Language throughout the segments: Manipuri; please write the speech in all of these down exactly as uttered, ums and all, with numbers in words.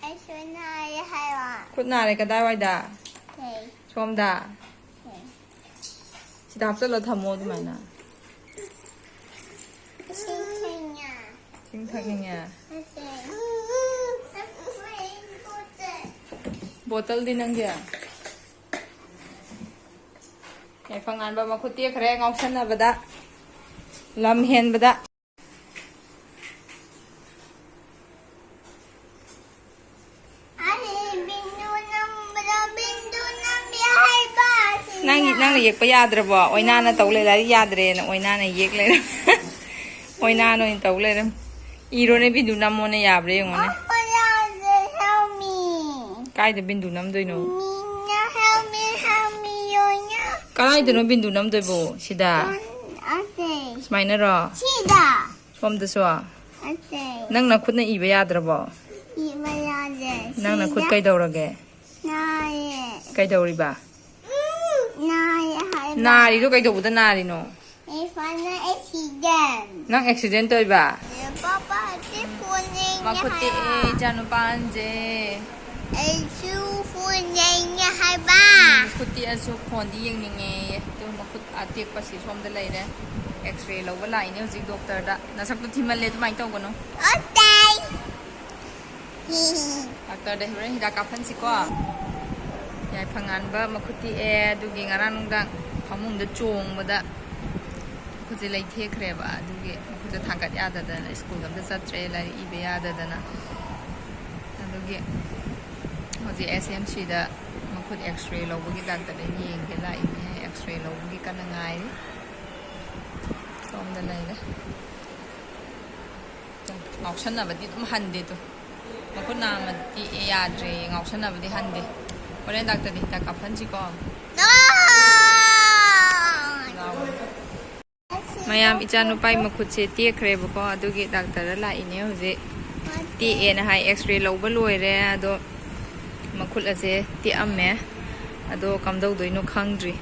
ꯑꯩꯁꯨ ꯅꯥꯏꯌꯦ ꯍꯥꯏꯕ꯫ ꯈꯨꯠ ꯅꯥꯔꯦ ꯀꯗꯥꯏꯋꯥꯏꯗ? ꯁꯦ꯫ ꯁꯣꯝꯗ? ꯁꯦ꯫ ꯁꯤꯗ ꯍꯥꯞꯆꯜꯂ ꯊꯝꯃꯣ ꯑꯗꯨꯃꯥꯏꯅ꯫ ꯏꯁꯤꯡ ꯊꯛꯅꯤꯡꯉꯦ꯫ ꯏꯁꯤꯡ ꯊꯛꯅꯤꯡꯉꯦ? ꯅꯠꯇꯦ꯫ ꯕꯣꯇꯜꯗꯤ ꯅꯪꯒꯤ? ꯌꯥꯏꯐ ꯉꯥꯟꯕ ꯃꯈꯨꯠ ꯇꯦꯛꯈ꯭ꯔꯦ ꯉꯥꯎꯁꯟꯅꯕꯗ, ꯂꯝ ꯍꯦꯟꯕꯗ꯫ ꯑꯩ ꯕꯤꯟꯗꯨ ꯅꯝꯕꯗ ꯕꯤꯟꯗꯨ ꯅꯝꯕꯤ ꯍꯥꯏꯕ ꯑꯁꯤꯅ꯫ ꯅꯪ, ꯅꯪꯅ ꯌꯦꯛꯄ ꯌꯥꯗ꯭ꯔꯕꯣ? ꯑꯣꯏꯅꯥꯅ ꯇꯧ ꯂꯩ, ꯂꯥꯏꯔꯤꯛ ꯌꯥꯗ꯭ꯔꯦꯅ ꯑꯣꯏꯅꯥꯅ ꯌꯦꯛ ꯂꯩꯔꯦ꯫ ꯑꯣꯏꯅꯥꯅ ꯑꯣꯏꯅ ꯇꯧ ꯂꯩꯔꯦ꯫ ꯏꯔꯣꯅꯦ ꯕꯤꯟꯗꯨ, ꯅꯝꯃꯣꯅꯦ, ꯌꯥꯕ꯭ꯔꯥ ꯌꯦꯡꯉꯣꯅꯦ꯫ ꯑꯣ, ꯌꯥꯗ꯭ꯔꯦ, help me꯫ ꯀꯥꯏꯗ ꯕꯤꯟꯗꯨ ꯅꯝꯗꯣꯏꯅꯣ? ꯃꯤꯅ help me, help me ꯑꯣꯏꯅ꯫ ꯀꯗꯥꯏꯗꯅꯣ ꯕꯤꯟꯗꯨ ꯅꯝꯗꯣꯏꯕꯣ? ꯁꯤꯗ? ꯑꯁꯦ꯫ ꯁꯨꯃꯥꯏꯅꯔꯣ? ꯁꯤꯗ꯫ ꯁꯣꯝꯗꯁꯨ? ꯑꯁꯦ꯫ ꯅꯪ ꯅꯈꯨꯠꯅ ꯏꯕ ꯌꯥꯗ꯭ꯔꯕꯣ? ꯏꯕ ꯌꯥꯗꯦ꯫ ꯅꯪ ꯅꯈꯨꯠ ꯁꯤꯗ꯫ ꯀꯩꯗꯧꯔꯒꯦ? ꯅꯥꯏꯌꯦ꯫ ꯀꯩꯗꯧꯔꯤꯕ? ꯎꯝ, ꯅꯥꯏꯌꯦ ꯍꯥꯏꯕ꯫ ꯅꯥꯔꯤꯗꯣ ꯀꯩꯗꯧꯕꯗ ꯅꯥꯔꯤꯅꯣ? ꯏꯐꯥꯅ accident꯫ ꯅꯪ accident ꯇꯧꯔꯤꯕ? ꯄꯥꯄꯥ, ꯑꯩꯗꯤ phone ꯌꯦꯡꯉꯦ ꯃꯈꯨꯠ ꯇꯦꯛꯑꯦ ꯍꯥꯏꯕ꯫ ꯏꯆꯥꯅꯨꯄꯥ ꯑꯍꯟꯁꯦ꯫ ꯑꯩꯁꯨ phone ꯌꯦꯡꯉꯦ ꯍꯥꯏꯕ꯫ ꯎꯝ, ꯈꯨꯠ ꯇꯦꯛꯑꯁꯨ phoneꯗꯤ ꯌꯦꯡꯅꯤꯡꯉꯦꯌꯦ꯫ ꯑꯗꯨ ꯃꯈꯨꯠ ꯑꯇꯦꯛꯄꯁꯤ ꯁꯣꯝꯗ ꯂꯩꯔꯦ꯫ X-ray ꯂꯧꯕ ꯂꯥꯛꯏꯅꯦ ꯍꯧꯖꯤꯛ doctorꯗ꯫ ꯅꯁꯛꯇꯨ ꯊꯤꯃꯜꯂꯦ, ꯑꯗꯨꯃꯥꯏꯅ ꯇꯧꯒꯅꯨ꯫ ꯑꯇꯩ꯫ Doctorꯗ ꯍꯣꯔꯦꯟ ꯍꯤꯗꯥꯛ ꯀꯥꯞꯍꯟꯁꯤꯀꯣ꯫ ꯌꯥꯏꯐ ꯉꯥꯟꯕ ꯃꯈꯨꯠ ꯇꯦꯛꯑꯦ, ꯑꯗꯨꯒꯤ ꯉꯔꯥꯡ ꯅꯨꯡꯗꯥꯡ ꯐꯃꯨꯡꯗ ꯆꯣꯡꯕꯗ ꯃꯈꯨꯠꯁꯦ ꯂꯩꯊꯦꯛꯈ꯭ꯔꯦꯕ, ꯑꯗꯨꯒꯤ ꯃꯈꯨꯠꯁꯦ ꯊꯥꯡꯒꯠ ꯌꯥꯗꯗꯅ ꯁ꯭ꯀꯨꯜ ꯑꯝꯇ ꯆꯠꯇ꯭ꯔꯦ, ꯂꯥꯏꯔꯤꯛ ꯏꯕ ꯌꯥꯗꯗꯅ꯫ ꯑꯗꯨꯒꯤ ꯍꯧꯖꯤꯛ S M Cꯗ ꯃꯈꯨꯠ X-ray ꯂꯧꯕꯒꯤ doctorꯗ ꯌꯦꯡꯒꯦ ꯂꯥꯛꯏꯅꯦ꯫ X-ray ꯂꯧꯕꯒꯤ ꯀꯟꯅ ꯉꯥꯏꯔꯤ꯫ ꯁꯣꯝꯗ ꯂꯩꯔꯦ꯫ ꯉꯥꯎꯁꯟꯅꯕꯗꯤ ꯑꯗꯨꯝ ꯍꯟꯗꯦ ꯇꯨ꯫ ꯃꯈꯨꯠ ꯅꯥꯝꯃ ꯇꯦꯛꯑꯦ, ꯌꯥꯗ꯭ꯔꯦ, ꯉꯥꯎꯁꯟꯅꯕꯗꯤ ꯍꯟꯗꯦ꯫ ꯍꯣꯔꯦꯟ doctorꯗ ꯍꯤꯗꯥꯛ ꯀꯥꯞꯍꯟꯁꯤꯀꯣ꯫ ꯃꯌꯥꯝ, ꯏꯆꯥꯅꯨꯄꯥꯒꯤ ꯃꯈꯨꯠꯁꯦ ꯇꯦꯛꯈ꯭ꯔꯦꯕꯀꯣ, ꯑꯗꯨꯒꯤ doctorꯗ ꯂꯥꯛꯏꯅꯦ ꯍꯧꯖꯤꯛ꯫ ꯇꯦꯛꯑꯦꯅ ꯍꯥꯏ, X-ray ꯂꯧꯕ ꯂꯣꯏꯔꯦ, ꯑꯗꯣ ꯃꯈꯨꯠ ꯑꯁꯦ ꯇꯦꯛꯑꯝꯃꯦ꯫ ꯑꯗꯣ ꯀꯝꯗꯧꯗꯣꯏꯅꯣ ꯈꯪꯗ꯭ꯔꯤ꯫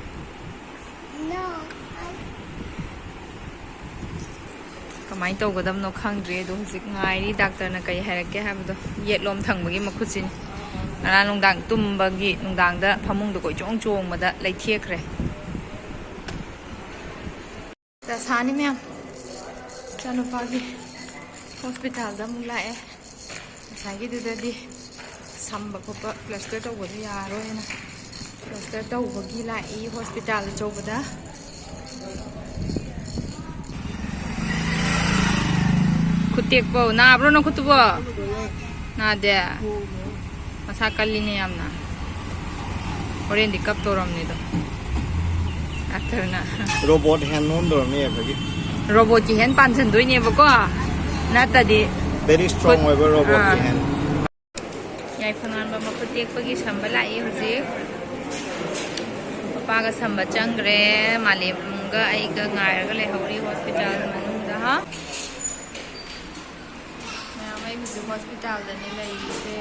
ꯀꯃꯥꯏꯅ ꯇꯧꯒꯗꯕꯅꯣ ꯈꯪꯗ꯭ꯔꯤ꯫ ꯑꯗꯣ ꯍꯧꯖꯤꯛ ꯉꯥꯏꯔꯤ ꯗꯥꯛꯇꯔꯅ ꯀꯩ ꯍꯥꯏꯔꯛꯀꯦ ꯍꯥꯏꯕꯗꯣ꯫ ꯌꯦꯠꯂꯣꯝ ꯊꯪꯕꯒꯤ ꯃꯈꯨꯠꯁꯤꯅꯤ꯫ ꯉꯔꯥꯡ ꯅꯨꯡꯗꯥꯡ ꯇꯨꯝꯕꯒꯤ, ꯅꯨꯡꯗꯥꯡꯗ ꯐꯃꯨꯡꯗ ꯀꯣꯏꯆꯣꯡ ꯆꯣꯡꯕꯗ ꯂꯩꯊꯦꯛꯈ꯭ꯔꯦ꯫ ꯗꯁꯥꯅꯤ ꯃꯌꯥꯝ꯫ ꯏꯆꯥꯅꯨꯄꯥꯒꯤ ꯍꯣꯁꯄꯤꯇꯥꯜꯗ ꯑꯃꯨꯛ ꯂꯥꯛꯑꯦ꯫ ꯉꯁꯥꯏꯒꯤꯗꯨꯗꯗꯤ ꯁꯝꯕ ꯈꯣꯠꯄ ꯄ꯭ꯂꯁꯇꯔ ꯇꯧꯕꯗꯣ ꯌꯥꯔꯣꯏꯅ ꯄ꯭ꯂꯁꯇꯔ ꯇꯧꯕꯒꯤ ꯂꯥꯛꯏ ꯍꯣꯁꯄꯤꯇꯥꯜ ꯑꯆꯧꯕꯗ꯫ ꯈꯨꯠ ꯇꯦꯛꯄꯧ ꯅꯥꯕ꯭ꯔꯣ ꯅꯈꯨꯠꯇꯨꯕꯣ? ꯅꯥꯗꯦ꯫ ꯃꯁꯥ ꯀꯜꯂꯤꯅꯦ ꯌꯥꯝꯅ꯫ ꯍꯣꯔꯦꯟꯗꯤ ꯀꯞꯇꯧꯔꯝꯅꯤꯗꯣ ꯗꯥꯛꯇꯔꯅ꯫ ꯔꯣꯕꯣꯠ ꯍꯦꯟ ꯑꯣꯟꯗꯧꯔꯝꯅꯤ ꯑꯩꯈꯣꯏꯒꯤ꯫ ꯔꯣꯕꯣꯠꯀꯤ ꯍꯦꯟ ꯄꯥꯟꯁꯤꯟꯗꯣꯏꯅꯦꯕꯀꯣ, ꯅꯠꯇꯗꯤ very strong ꯈꯨꯠ ꯑꯣꯏꯕ ꯔꯣꯕꯣꯠꯀꯤ ꯑꯥ꯫ ꯍꯦꯟ꯫ ꯌꯥꯏꯐ ꯉꯥꯟꯕ ꯃꯈꯨꯠ ꯇꯦꯛꯄꯒꯤ ꯁꯝꯕ ꯂꯥꯛꯏ ꯍꯧꯖꯤꯛ꯫ ꯃꯄꯥꯒ ꯁꯝꯕ ꯆꯪꯈ꯭ꯔꯦ꯫ ꯃꯥꯂꯦꯝꯒ ꯑꯩꯒ ꯉꯥꯏꯔꯒ ꯂꯩꯍꯧꯔꯤ ꯍꯣꯁꯄꯤꯇꯥꯜ ꯃꯅꯨꯡꯗ꯫ ꯃꯌꯥꯝ, ꯑꯩ ꯍꯧꯖꯤꯛ ꯍꯣꯁꯄꯤꯇꯥꯜꯗꯅꯦ ꯂꯩꯔꯤꯁꯦ꯫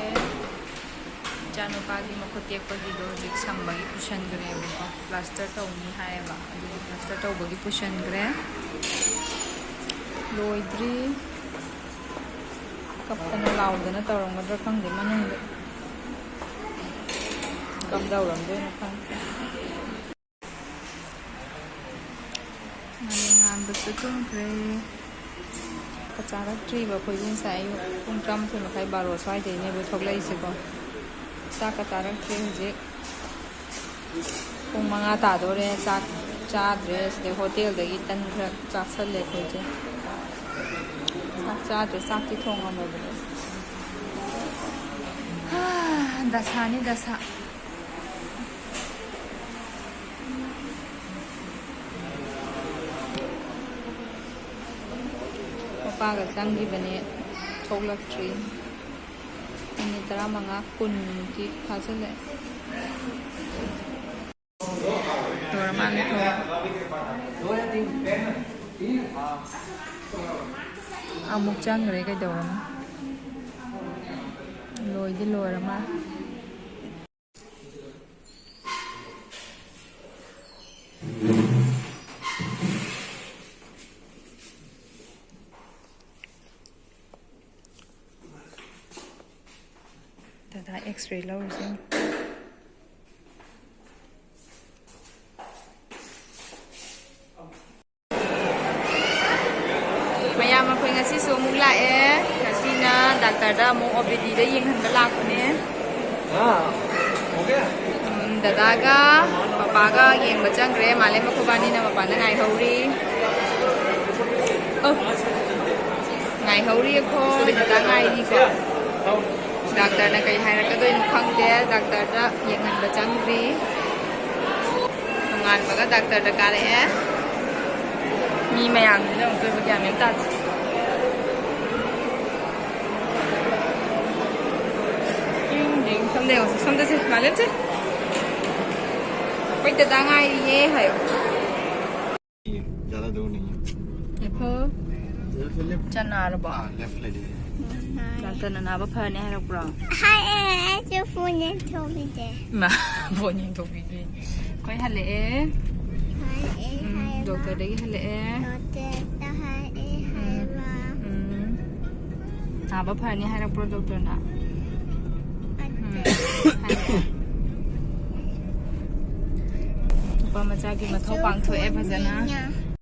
ꯏꯆꯥꯅꯨꯄꯥꯒꯤ ꯃꯈꯨꯠ ꯇꯦꯛꯄꯒꯤꯗꯣ ꯍꯧꯖꯤꯛ ꯁꯝꯕꯒꯤ ꯄꯨꯁꯟꯈ꯭ꯔꯦꯕꯀꯣ, ꯄ꯭ꯂꯥꯁꯇꯔ ꯇꯧꯅꯤ ꯍꯥꯏꯌꯦꯕ, ꯑꯗꯨꯒꯤ ꯄ꯭ꯂꯥꯁꯇꯔ ꯇꯧꯕꯒꯤ ꯄꯨꯁꯟꯈ꯭ꯔꯦ꯫ ꯂꯣꯏꯗ꯭ꯔꯤ꯫ ꯀꯞꯇꯅ ꯂꯥꯎꯗꯅ ꯇꯧꯔꯝꯒꯗ꯭ꯔꯥ ꯈꯪꯗꯦ ꯃꯅꯨꯡꯗ꯫ ꯀꯝꯗꯧꯔꯝꯗꯣꯏꯅꯣ ꯈꯪꯗꯦ꯫ ꯃꯥꯂꯦꯝꯉꯥꯟꯕꯁꯨ ꯇꯨꯝꯈ꯭ꯔꯦ꯫ ꯆꯥꯛꯀ ꯆꯥꯔꯛꯇ꯭ꯔꯤꯕ ꯑꯩꯈꯣꯏꯒꯤ ꯉꯁꯥꯏ ꯑꯌꯨꯛ ꯄꯨꯡ ꯇꯔꯥꯃꯥꯊꯣꯏ ꯃꯈꯥꯏ, ꯕꯥꯔꯣ ꯁ꯭ꯋꯥꯏꯗꯩꯅꯦꯕ ꯊꯣꯛꯂꯛꯏꯁꯦꯀꯣ꯫ ꯆꯥꯛꯀ ꯆꯥꯔꯛꯇ꯭ꯔꯤ ꯍꯧꯖꯤꯛ꯫ ꯄꯨꯡ ꯃꯉꯥ ꯇꯥꯗꯣꯔꯦ ꯆꯥꯛ ꯆꯥꯗ꯭ꯔꯦ꯫ ꯁꯤꯗꯩ ꯍꯣꯇꯦꯜꯗꯒꯤ ꯇꯟ ꯈꯔ ꯆꯥꯁꯜꯂꯦ ꯑꯩꯈꯣꯏꯁꯦ꯫ ꯆꯥꯛ ꯆꯥꯗ꯭ꯔꯦ, ꯆꯥꯛꯇꯤ ꯊꯣꯡꯉꯝꯃꯕꯅꯦ꯫ ꯍꯥ, ꯗꯁꯥꯅꯤ ꯗꯁꯥ꯫ ꯃꯄꯥꯒ ꯆꯪꯈꯤꯕꯅꯦ, ꯊꯣꯛꯂꯛꯇ꯭ꯔꯤ꯫ ꯃꯤꯅꯤꯠ ꯇꯔꯥꯃꯉꯥ, ꯀꯨꯟꯃꯨꯛꯇꯤ ꯐꯥꯖꯤꯜꯂꯛꯑꯦ꯫ ꯂꯣꯏꯔ ꯃꯥꯜꯂꯦ ꯊꯣꯡ꯫ ꯑꯃꯨꯛ ꯆꯪꯈ꯭ꯔꯦ ꯀꯩꯗꯧꯔꯝꯅꯣ? ꯂꯣꯏꯗꯤ ꯂꯣꯏꯔ ꯃꯥꯜꯂꯦ꯫ ꯗꯥ ꯑꯦꯛꯁ ꯔꯦ ꯂꯧꯔꯤꯁꯦ꯫ ꯃꯌꯥꯝ, ꯑꯩꯈꯣꯏ ꯉꯁꯤꯁꯨ ꯑꯃꯨꯛ ꯂꯥꯛꯑꯦ꯫ ꯉꯁꯤꯅ ꯗꯥꯛꯇꯔꯗ ꯑꯃꯨꯛ ꯑꯣ ꯄꯤ ꯗꯤꯗ ꯌꯦꯡꯍꯟꯕ ꯂꯥꯛꯄꯅꯦ꯫ ꯎꯝ, ꯗꯗꯥꯒ ꯄꯄꯥꯒ ꯌꯦꯡꯕ ꯆꯪꯈ꯭ꯔꯦ꯫ ꯃꯥꯂꯦꯝ ꯃꯈꯣꯏꯕꯥꯅꯤꯅ ꯃꯄꯥꯟꯗ ꯉꯥꯏꯍꯧꯔꯤ꯫ ꯑꯣ, ꯉꯥꯏꯍꯧꯔꯤ ꯑꯩꯈꯣꯏ꯫ ꯗꯗꯥ ꯉꯥꯏꯔꯤꯀꯣ꯫ ꯗꯥꯛꯇꯔꯅ ꯀꯩ ꯍꯥꯏꯔꯛꯀꯗꯣꯏꯅꯣ ꯈꯪꯗꯦ꯫ ꯗꯥꯛꯇꯔꯗ ꯌꯦꯡꯍꯟꯕ ꯆꯪꯗ꯭ꯔꯤ꯫ ꯅꯣꯡꯉꯥꯟꯕꯒ ꯗꯥꯛꯇꯔꯗ ꯀꯥꯔꯛꯑꯦ꯫ ꯃꯤ ꯃꯌꯥꯝꯁꯤꯅ ꯑꯃꯨꯛꯇꯣꯏꯕ ꯒ꯭ꯌꯥꯟ ꯃꯦꯟ ꯇꯥꯗꯦ꯫ ꯁꯣꯝꯗ ꯌꯦꯡꯉꯨꯁꯦ, ꯁꯣꯝꯗꯁꯦ, ꯃꯥꯂꯦꯝꯁꯦ꯫ ꯑꯩꯈꯣꯏ ꯗꯗꯥ ꯉꯥꯏꯔꯤꯌꯦ ꯍꯥꯏꯌꯣ꯫ ज़्यादा दूर नहीं है। देखो, चल, चल, left। ꯆꯅꯥꯔꯕꯣ? हाँ, left ले लीजिए। ꯗꯥꯛꯇꯔꯅ ꯅꯥꯕ ꯐꯔꯅꯤ ꯍꯥꯏꯔꯛꯄ꯭ꯔꯣ? ꯍꯥꯏ, ꯑꯦ, ꯑꯩꯁꯨ ꯐꯣꯟ ꯌꯦꯡꯊꯣꯛꯈꯤꯒꯦ꯫ ꯃꯥ, ꯐꯣꯟ ꯌꯦꯡꯊꯣꯛꯄꯤꯗꯣꯏꯅꯤ꯫ ꯑꯩꯈꯣꯏ ꯍꯜꯂꯛꯑꯦ꯫ ꯍꯥꯏ, ꯑꯦ, ꯎꯝ, ꯍꯥꯏ, ꯃꯥ꯫ ꯗꯣꯛꯇꯔꯗꯒꯤ ꯍꯜꯂꯛꯑꯦ꯫ ꯗꯣꯛꯇꯔꯗ ꯍꯥꯏ, ꯑꯦ, ꯍꯥꯏ, ꯎꯝ꯫ ꯃꯥ꯫ ꯎꯝ꯫ ꯅꯥꯕ ꯐꯔꯅꯤ ꯍꯥꯏꯔꯛꯄ꯭ꯔꯣ ꯗꯣꯛꯇꯔꯅ? ꯎꯝ꯫ ꯍꯥꯏꯔꯛꯑꯦ꯫ ꯅꯨꯄꯥ ꯃꯆꯥꯒꯤ ꯃꯊꯧ ꯄꯥꯡꯊꯣꯛꯑꯦ ꯐꯖꯅ꯫